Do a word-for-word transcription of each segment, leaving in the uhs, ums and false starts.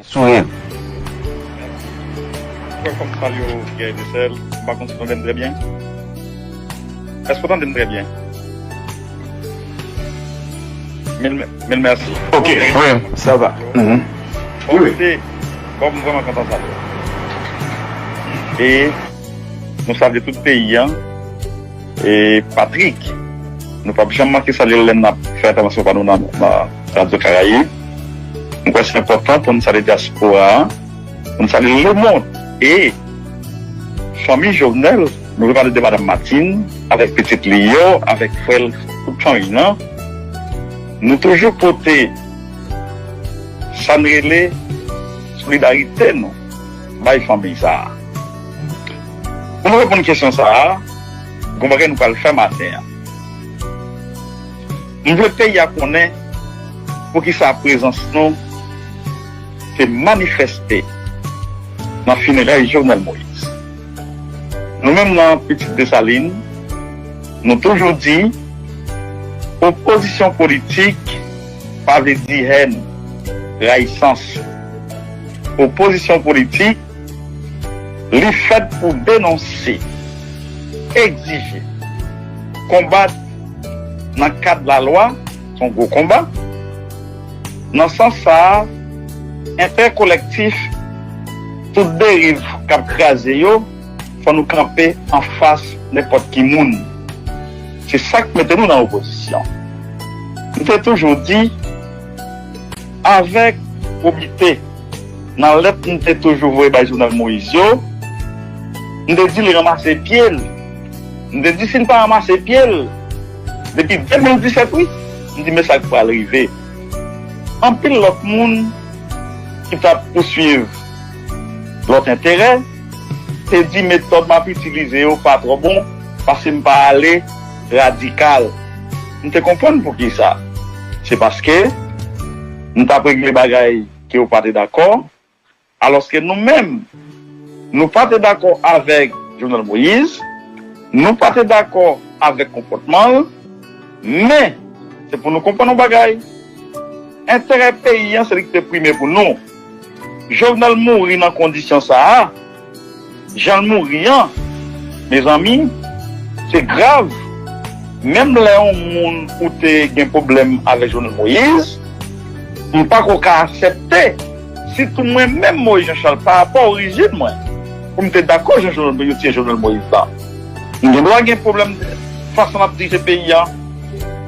Souri. Mwen fòk salye w, Guerrier Dessel. M pa konn si w tande m trè byen. Èske w tande m trè byen? Mil, mil mèsi. Ok, wi, sa va. Mhm. Bon, koute, bon, m vrèman kontan salye w. E nou salye tout peyi a. E Patrick, nou p ap janm manke salye l lè n ap fè entèvansyon pa nou nan, nan Radyo Karayib. M kwè se enpòtan pou n salye dyaspora a, pou n salye lemonn. E fanmi Jovenel, nou vle pale de madanm Martine, avèk pitit li yo, avèk frè l, tout fanmi nan. Nou toujou pote sa n rele solidarite nou bay fanmi sa a. Pou nou reponn kesyon sa a, gon bagay nou pral fè maten an. M vle peyi a konnen poukisa prezans nou te manifeste nan finerèy Jovenel Moïse. Nou menm nan Pitit Desalin, nou toujou di, opozisyon politik pa vle di hèn, rayisans. Opozisyon politik, li fèt pou denonse, egzije, konbat nan kad lalwa, se yon gwo konba. Nan sans sa a, entèkòlèktif, tout deriv k ap kraze yo, fò nou kanpe anfas nenpòt ki moun. Se sa k mete nou nan opozisyon. M te toujou di, avèk probite, nan lèt m te toujou voye bay Jovenel Moïse yo, m te di l ranmase pye l. M te di si l pa ranmase pye l, depi de mil disèt, wi, m di men sa k pral rive. Anpil lòt moun ki t ap pouswiv lòt enterè te di metòd m ap itilize yo pa twò bon, paske m pa ale radikal. M te konprann poukisa. Se paske m t ap regle bagay ke yo pa te dakò, alòske nou menm, nou pa te dakò avèk Jovenel Moïse, nou pa te dakò avèk konpòtman l, men, se pou nou konprann yon bagay, enterè peyi a, se li ki te prime pou nou. Jovenel mouri nan kondisyon sa a, jan l mouri an, mezanmi, se grav. Menm lè yon moun ou te gen pwoblèm avèk Jovenel Moïse, m pa ko ka aksepte, sitou mwen menm Moïse Jean Charles, pa rapò orijin mwen, pou m te dakò jan Jovenel, yo tiye Jovenel Moïse la. M gen dwa gen pwoblèm fason l ap dirije peyi a.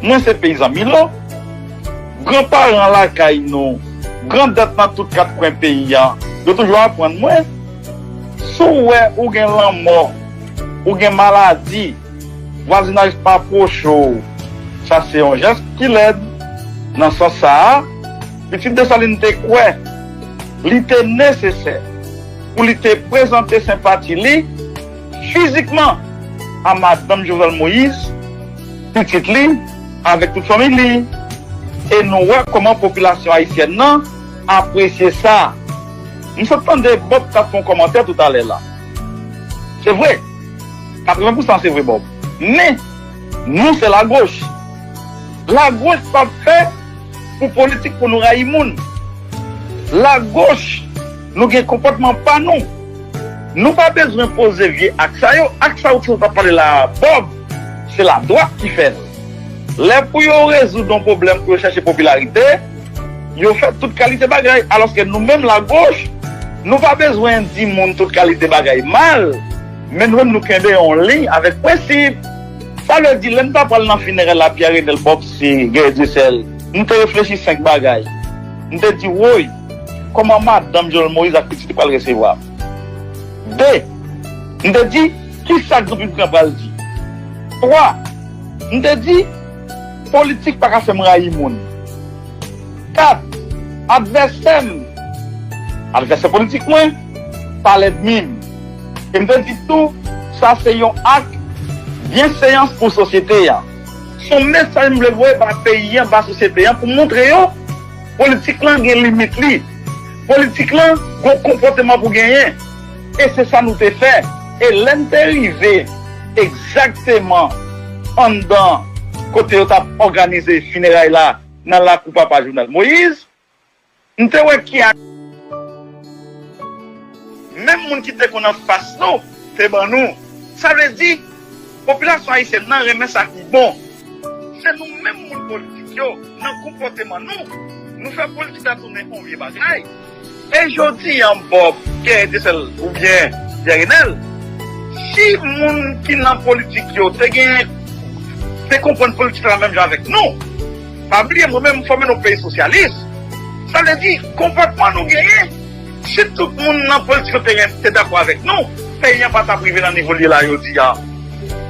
Mwen se peyizan Milo. Granparan lakay nou, grandèt nan tout kat kwen peyi a, yo toujou aprann mwen, si w wè ou gen lanmò, ou gen maladi, vwazinaj pa pwoche w, sa se yon jès ki lèd. Nan sans sa a, Pitit Desalin te kwè li te nesesè pou li te prezante senpati li fizikman a madanm Jovenel Moïse, pitit li, avèk tout fanmi li. E nou wè kòman popilasyon ayisyèn nan apresye sa. M sot tande Bob t ap fè yon kòmantè toutalè la. Se vre, katreven pousan se vre, Bob. Men, nou se lagoch. Lagoch p ap fè pou politik pou nou rayi moun. Lagoch, nou gen konpòtman pa nou. Nou pa bezwen poze vye ak sa yo. Ak sa yo sot ap pale la a, Bob, se ladwat ki fè l. Lè pou yo rezoud yon pwoblèm, pou yo chèche popilarite, yo fè tout kalite bagay. Alòske nou menm lagoch, nou pa bezwen di moun tout kalite bagay mal, men nou menm nou kenbe yon liy avèk prensip. Sa vle di, lè m ta pral nan finerèl la Pierre Renel Bob se Guerrier Dieuseul, m te reflechi senk bagay. M te di, woy, kòman madanm Jovenel Moïse ak pitit li pral resevwa m? De, m te di, kisa Granpiblik lan pral di? Twa, m te di, politik pa ka fè m rayi moun. Kat, advèsè m, advèsè politik mwen, pa lènmi m. E m te di tou, sa se yon ak byenveyans pou sosyete a. Se yon mesaj m vle voye ba peyi a, ba sosyete a, pou montre yo, politik lan gen limit li. Politik lan gon konpòteman pou genyen. E se sa nou te fè. E lè n te rive egzakteman anndan kote yo t ap òganize fineray la nan lakou papa Jovenel Moïse, m te wè ki ak Menm moun ki te konn anfas nou te ban nou. Sa vle di, popilasyon ayisyèn nan renmen sa ki bon. Se nou menm moun politik yo, nan konpòteman nou, nou fè politik la tounen yon vye bagay. E jodi a, m ba w Pierre Etincelle oubyen Pierre Renel, si moun ki nan politik yo te gen, te konprann politik la menm jan avèk nou, pa bliye mwen menm m fòme nan yon peyi sosyalis. Sa vle di, konpòtman nou genyen, si tout moun nan politik yo te gen, te dakò avèk nou, peyi an pa t ap rive nan nivo l ye la jodi a.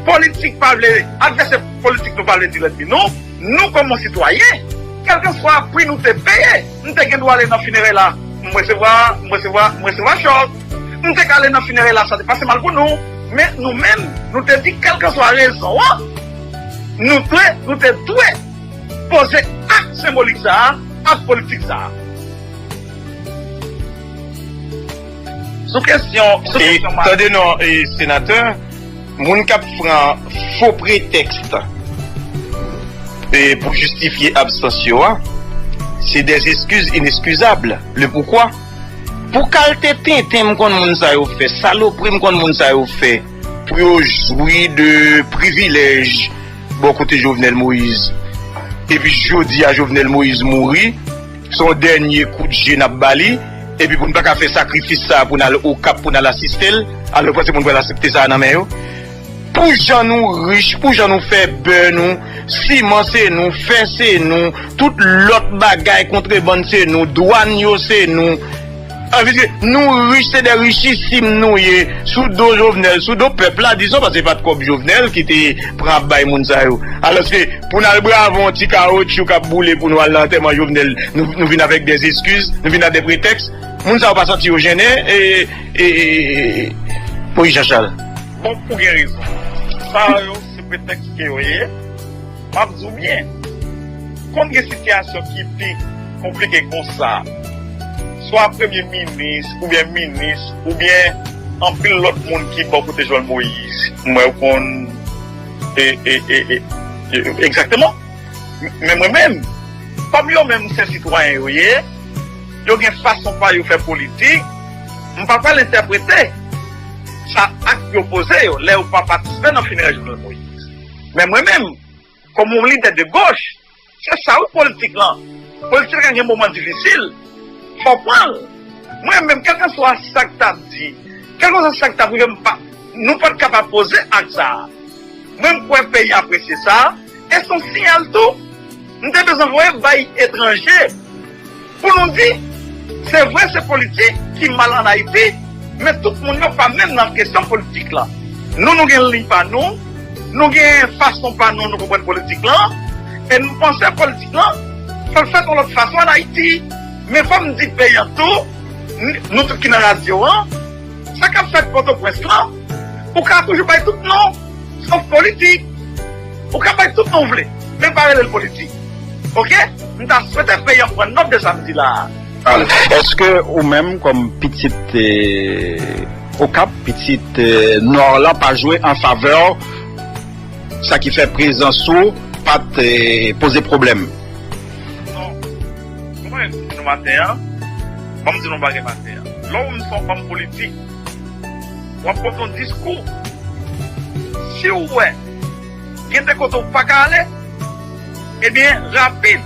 Politik pa vle, advèsè politik nou pa vle di lènmi nou. Nou kòm yon sitwayen, kèlkanswa pri nou te peye, m te gen dwa ale nan finerèy la, m resevwa, m resevwa, m resevwa chòk. M te ka ale nan finerèy la, sa te pase mal pou nou. Men nou menm, nou te di kèlkanswa rezon an, nou dwe, nou te dwe poze ak senbolik sa a, ak politik sa a. Sou kesyon, sou kesyon Marc. Tande non, e, senatè, moun k ap pran fo pretèks e, pou jistifye absans yo a, se des excuses inexcusables. Le pourquoi? Pou kalte tenten m konn moun sa yo fè, salopri m konn moun sa yo fè, pou yo jwi de privilèj bò kote Jovenel Moïse. Epi jodi a Jovenel Moïse mouri, se yon dènye kout je n ap ba li, epi pou n pa ka fè sakrifis sa a pou n al Okap pou n al asiste l, alò w panse moun pral aksepte sa a nan men yo? Pou jan nou rich, pou jan nou fè bè nou, siman se nou, fè se nou, tout lòt bagay kontrebann se nou, dwàn yo se nou. Sa vle di, nou rich, se de richisim nou ye, sou do Jovenel, sou do pèp la, dizon, paske se pa t kòb Jovenel ki te pran ap bay moun sa yo. Alòske, pou n al brave yon ti kawotchou k ap boule pou nou al nan antèman Jovenel, nou, nou vin avèk des excuses, nou vin ak des prétextes. Moun sa yo pa santi yo jennen, e, e, e, e, e, Moïse Jean Charles. Bon, ou gen rezon. Sa yo, se pretèks ke yo ye. M ap di w byen, konn gen sitiyasyon ki pi konplike konsa. Swa premye minis, oubyen minis, oubyen anpil lòt moun ki bò kote Jovenel Moïse. M wè w konn, e, e, e, e, e, egzakteman. Men mwen menm, kòm yo menm se sitwayen yo ye, yo gen fason pa yo fè politik, m pa pral entèprete sa ak yo poze yo lè yo pa patisipe nan finerè Jovenel Moïse. Men mwen menm, kòm yon lidè de goch, se sa wi politik lan. Politik lan gen moman difisil, fò w pran l. Mwen menm, kèlkanswa sa k t ap di, kèlkanswa sa k t ap rive, m pa, nou pa t kapab poze ak sa a. Mwen, m kwè peyi a apresye sa, e se yon siyal tou. M te bezwen voye bay etranje pou nou di, se vre, se politik ki mal ann Ayiti, men tout moun yo pa menm nan kesyon politik la. Nou, nou gen liy pa nou, nou gen fason pa nou, nou konprann politik lan, e nou panse politik lan, fò l fèt yon lòt fason ann Ayiti. Men fò m di peyi an tou, n-, nou tout ki nan radyo an, sa k ap fèt Pòtoprens lan, ou ka toujou bay tout non, sof politik. Ou ka bay tout non w vle, men pa rele l politik. Oke? M ta swete peyi an pran nòt de sa m di la a. Èske ou menm, kòm pitit, eh, Okap, pitit, eh, Nò lan, pa jwe an favè w, sa ki fè prezans ou pa t, eh, poze pwoblèm? Non. Kòman m di nou maten an? Ban m di nou bagay maten an. Lè w menm se yon òm politik, w ap pote yon diskou. Si w wè gen de kote w pa ka ale, ebyen, rapid,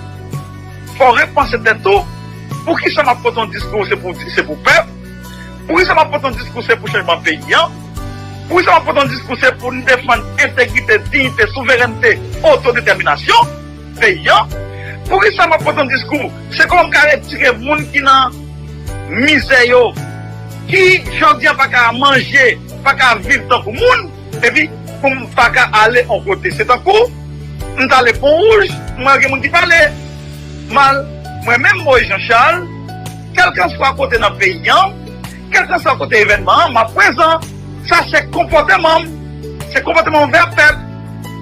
fò w repanse tèt ou. Poukisa m ap pote yon diskou se pou, se pou pèp? Poukisa m ap pote yon diskou se pou chanjman peyi an? Poukisa m ap pote yon diskou se pou n defann entegrite, diyite, souverènte, otodetèminasyon peyi an? Poukisa m ap pote yon diskou se kòman m ka retire moun ki nan mizè yo, ki jodi a pa ka manje, pa ka viv tankou moun, epi pou m pa ka ale yon kote. Se tankou m t ale Pon Wouj, m wè gen moun ki pale mal. Mwen menm, Moïse Jean Charles, kèlkanswa kote nan peyi an, kèlkanswa kote evènman an, m ap prezan. Sa se konpòteman m. Se konpòteman m anvè pèp.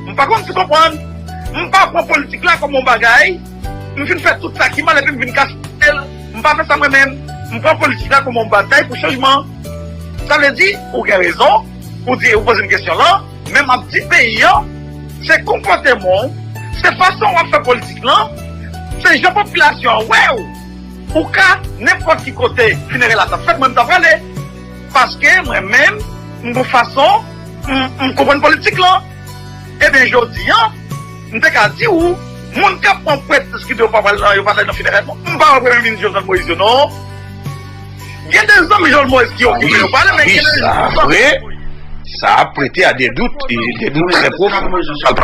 M pa konn si w konprann. M pa pran politik la kòm yon bagay. M fin fè tout sa ki mal epi m vin kase l. M pa fè sa mwen menm. M pran politik la kòm yon batay pou chanjman. Sa vle di, ou gen rezon, ou di, ou poze m kesyon lan, men m ap di peyi an, se konpòteman w, se fason w ap fè politik lan, se jan popilasyon an wè w. Ou ka, nenpòt ki kote finerè la t ap fèt, mwen m ta prale. Paske mwen menm, m gon fason m, m konprann politik lan. Ebyen, jodi a, m te ka di w, moun k ap pran pwetèks ki di yo pa pral nan, yo pa pral nan finerèl, non, m pa wè premye minis Jovenel Moïse yo, non. Gen de zanmi Jovenel Moïse ki okipe yo pale, men gen de zanmi. Ça a prêté à des doutes, et des doutes très profonds.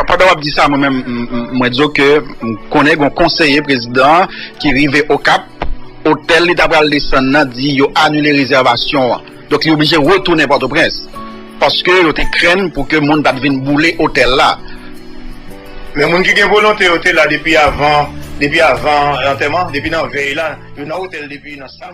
Pandan w ap di sa, mwen menm, m- m- mwen di w ke m konnen gen yon konseye prezidan ki rive Okap, otèl li ta pral desann nan di yo anile rezèvasyon an. Donk, li oblije retounen Pòtoprens. Paske yo te krenn pou ke moun pa t vin boule otèl la. Men moun ki gen volonte yo te la depi avan depi avan antèman, depi nan vèy la, yo nan otèl depi nan sa.